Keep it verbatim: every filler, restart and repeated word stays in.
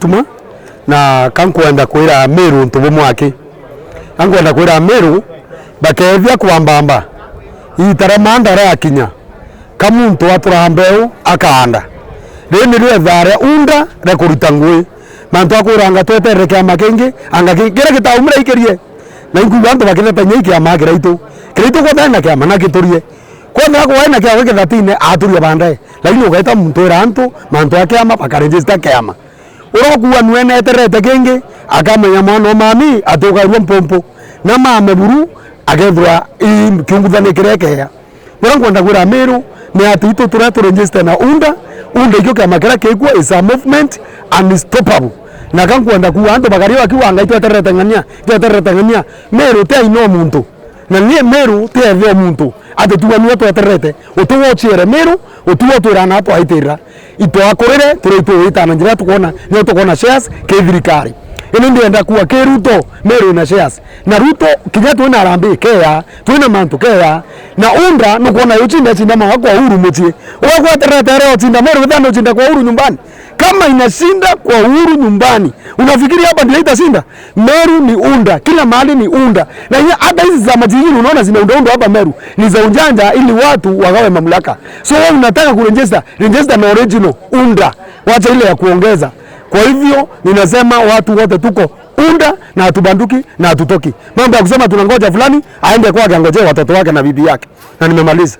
Tuma, na kankwenda kwira Meru untu bumwe aki. Kankwenda kwira Meru, bakethia kwambamba, iita ria manda riakinya, ka muntu atura mbeu akaanda. Riu nirio ithaa ria UNDA ria kuruta ngui. Mantu akwiranga tweterere kiama kingi, anga ki-, kiria gitaumire ikirie. Na inkwigua antu bakitheta inya i kiama kiraitu. Kiraitu kwethira ena kiama na giturie. Kwethira kwai na kiama kithatine, aturie bandae. Lakini ugaita muntu wira antu, mantu a kiama, bakaregister kiama. Uria ukuua nwe neterete kingi, akamenya mwana o mami ati ukairua mpumpu. Na mame buru, akethirwa i kiunguthania kiria ekeya. Buria nkwenda kwira Meru, ni ati itu turia turegister na UNDA, UNDA ikio kiama kiria kikwo is a movement unstoppable. Na ka nkwenda kuuga antu bakaria bakiuga, "Ngai, twetererete ng'ania, twetererete ng'ania." Meru ti aina o muntu. Na ni Meru ti ethe o muntu. Ati tuga niwe twetererete. Utuga uciere Meru, utuga utwira na twaitirira. Itwakurire, turi itwita na njira tukwona, niyo tukwona shares ki thirikari. Ini ndienda kuuga ki Ruto, Meru ina shares. Na Ruto, kinya twina Harambee keya, twina mantu keya. Na UNDA nukwona yucinda cinda mawaka kwa Uhuru mucii. Ugakweterera tere ucinda Meru, wethira nucinda kwa Uhuru nyumbani. Kama inashinda kwa Uhuru nyumbani, unafikiri hapa ndio itashinda? Meru ni UNDA, kila mahali ni UNDA. Na inya hata hizi zama zingine unaona zinaundaundwa hapa Meru, ni za ujanja ili watu wagawe mamlaka. So wewe unataka kuregister, register na original UNDA. Wacha ile ya kuongeza. Kwa hivyo, ninasema watu wote tuko UNDA na hatubanduki na hatutoki. Mambo ya kusema tunangoja fulani, aende kwake angojee watoto wake na bibi yake. Na nimemaliza.